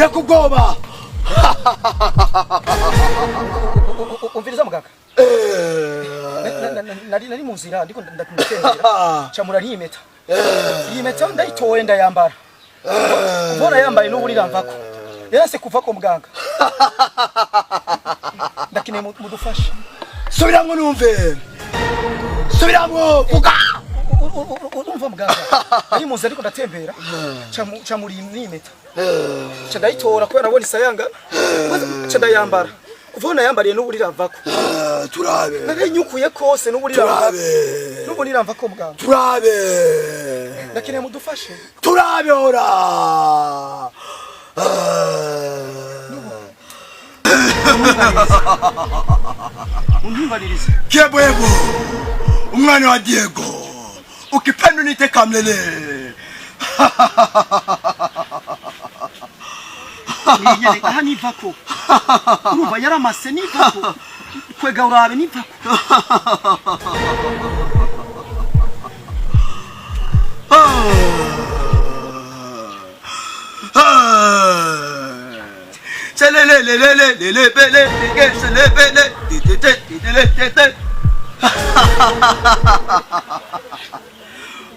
Reka ubwoba. Umviriza muganga. Nari mu nzira ndiko ndatembera, camura ntiyimeta. Iyi meta ndayitoye, ndayambara. Ubona yambaye n'ubu riramvako, yarase kuvako. Muganga, ndakeneye mudufashe. Subiramwo numve, subiramwo, vuga. Urumva muganga, nari mu nzira ariko ndatembera, camura n'imeta, ca ndayitora kubera nabona isayangana, ca ndayambara. Kuva aho nayambariye n'ubu riramvako. Turabe. Narayinyukuye kose, n'ubu riramvako. Turabe. N'ubu riramvako, muganga. Turabe. Ndakeneye mudufashe. Turabe ora. Untumbaririze. Kiebwebo, umwana wa Diego, ukipenda unite Kamlele. Nyene aha nivako, urumva yaramase, nivako, kwega urabe, nivako.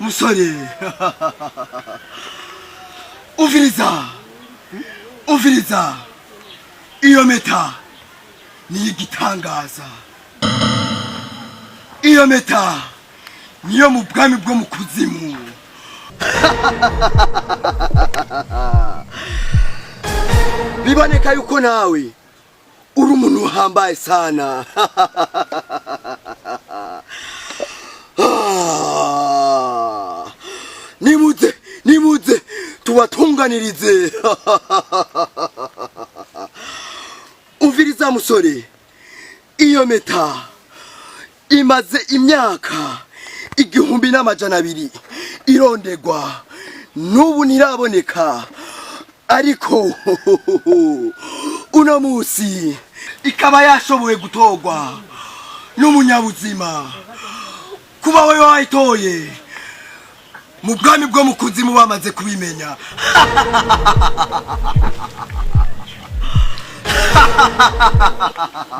Musore, umviriza, umviriza, iyo meta ni igitangaza. Iyo meta niyo mu bwami bwo mu kuzimu. Biboneka yuko nawe uri umuntu uhambaye sana. Nimuze, nimuze tubatunganirize. Umviriza musore, iyo meta imaze imyaka 1200 irondegwa, n'ubu ntiraboneka, ariko uno musi ikaba yashoboye gutorwa n'umunyabuzima. Kuba we wayitoye, mu bwami bwo mu kuzimu bamaze kubimenya.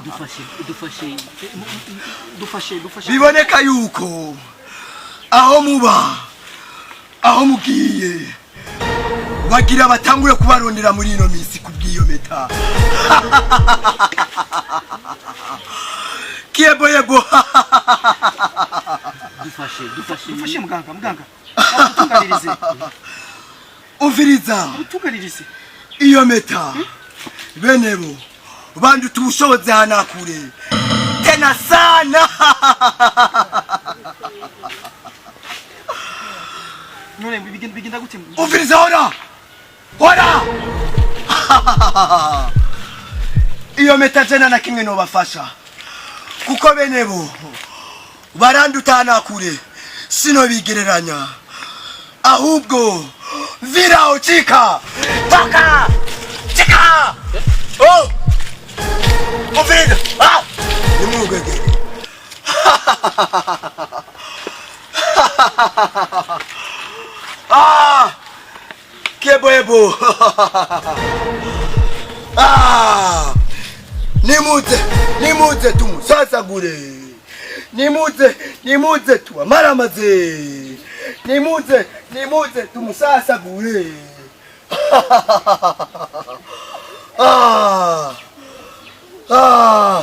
Dufashe, dufashe, dufashe, dufashe. Biboneka yuko aho muba, aho mugiye, bagira batangure kubarondera muri ino misi kubw'iyo meta. Kieboyebo. Dufashe, dufashe, dufashe muganga, muganga, utunganirize. Umviriza. Utunganirize. Iyo meta benebo banduta ubushobozi hanakure tena sana. None bigenda gute? Umviriza, hora hora, iyo meta jena na kimwe nobafasha, kuko benebo baranduta hanakure, sinobigereranya. Ahubwo viraho, chika toka, chika. Oh, umviriza, ah, nimugegere. Ah, keboebo. Ah, nimuze, nimuze tumusasagure, nimuze, nimuze tuamaramaze, nimuze, nimuze tumusasagure. Ah, ah.